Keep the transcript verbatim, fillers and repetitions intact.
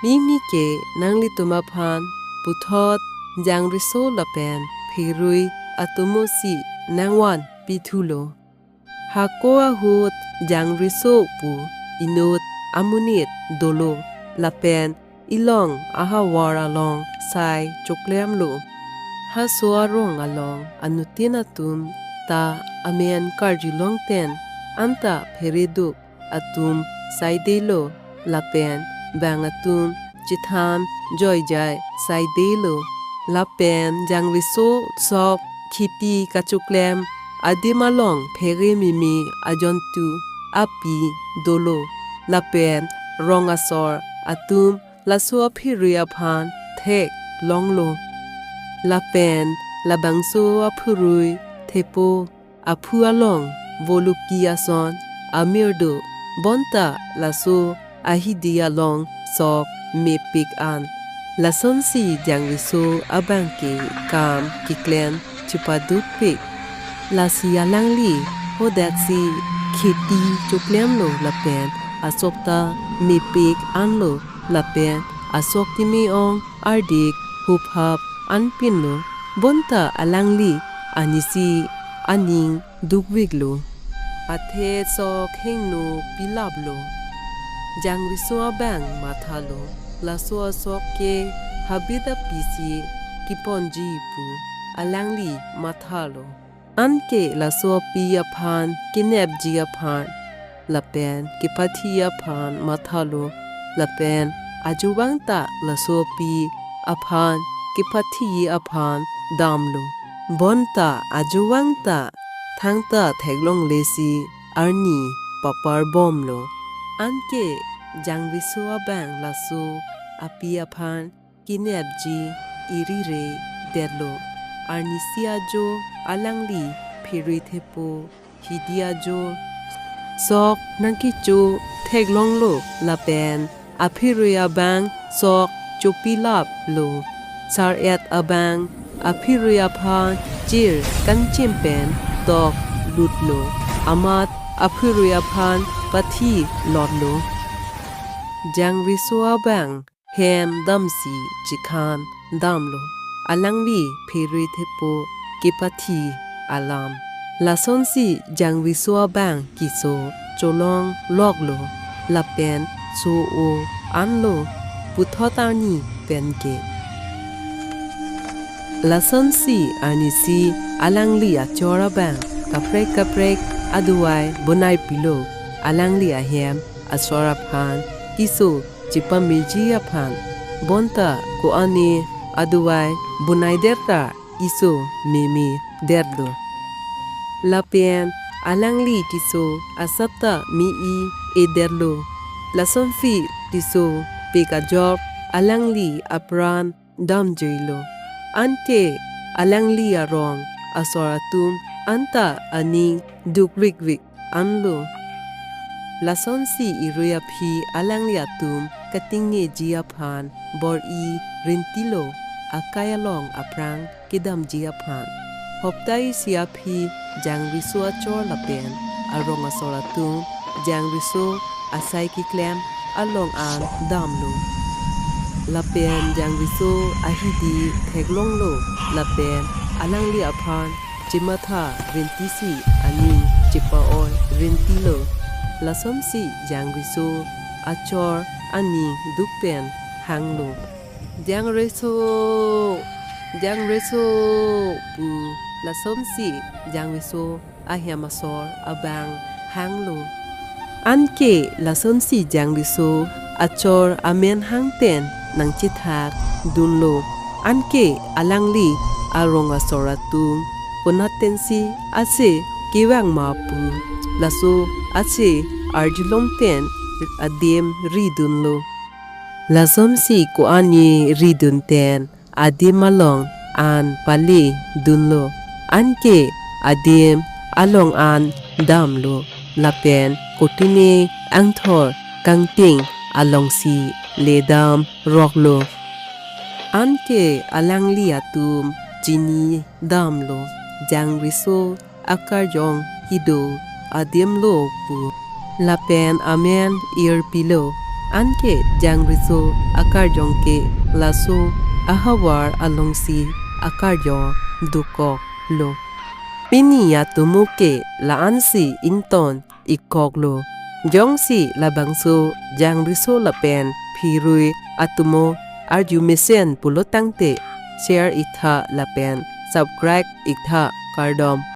Mimi ke nanglitum aphan puthot jangriso lapen pherui atomo si nangvan pithulo. Hako ahut jangriso pu inut amonit dolo lapen ilong ahavar along sai choklemlo. Haso arong along anutin atum ta amen karjulong ten anta phereduk atum saidelo lapen bang atum chethan joijai saidelo. Lapen jangriso sok kheti kachoklem adim along phere meme ajontu api dolo. Lapen rong asor atum laso apherui aphan theklonglo. Lapen labangso apherui thepo aphu along voloki ason amir do, bonta laso ahidi along sok mepik an. Lasonsi jangriso abang ke kam keklem chepadukpik. Lasi alangli hodaksi kheti choklemlo lapen asok ta mepik anlo lapen asok keme-ong ardik huphap anpinlo, bonta alangli anisi aning dukviklo. Athe sok hingno pilaplo. Jangriso abang mathalo, laso asok ke habit apisi keponji pu alangli mathalo. Anke laso api aphan kenepji aphan lapen kepathi aphan mathalo, lapen ajovang ta laso api aphan kepathi aphan damlo. Bonta ajovang ta thangta theklonglesi arni paparbomlo. Anke jangriso abang laso api aphan kenepji irire detlo. Arnisi ajo alangli pherui thepo hidi ajo sok nangkecho theklonglo lapen apherui abang sok chopilaplo. Sar-et abang apherui aphan chir kanchim pen toklutlo. Amat apherui aphan pathi lotlo. Jangriso abang hem damsi chikhan damlo. Alangli pherui thepo kepathi alam. Lasonsi jangriso abang keso cholongloklo lapen so-o anlo puthot arni penke. Lasonsi arnisi alangli achor abang kaprek kaprek adovai bonaipilo. Alangli ahem asor aphan keso chepameji aphan. Bonta ko-an-e adovai bonaidet ta keso memedetlo. Lapen alangli keso asapta me-i-edetlo. Lasonsi keso pik ajok alangli apran damjuilo. Anke alangli arong asor atum anta aning dukrikrik anlo. Lasonsi irui aphi alangli atum katingneji aphan bor-i rintilo, akai along aphrang kedamji aphan. Hopta isi aphi jangriso achor lapen arong asor atum jangriso asai keklem along an damlo. Lapen jangriso ahidi theklonglo lapen alangli aphan chematha rintisi aning chepa-oi rintilo. Lasonsi jangriso achor aning duk pen hanglo. "Jangriso, jangriso," pu lasonsi jangriso ahem asor abang hanglo. Anke lasonsi jangriso achor amen hang pen nangchethak dunlo. Anke alangli arong asor atum konat pensi ase kevang ma pu laso ase arjulong pen adim ridunlo. Lasonsi ko-an-e ridun pen adim along an pale dunlo. Anke adim along an damlo. Lapen kotine angthor kangting alongsi ledam roklo. Anke alangli atum chini damlo, jangriso akarjong kedo adim lo pu. Lapen amen irpilo. Anke Jangriso akarjong ke laso ahavar alongsi akarjong dokoklo. Pini atomo ke la-ansi ington ikkoklo. Jongsi labangso Jangriso lapen Phirui atomo arjumesen pulo tangte, share iktha lapen subscribe iktha, kardom.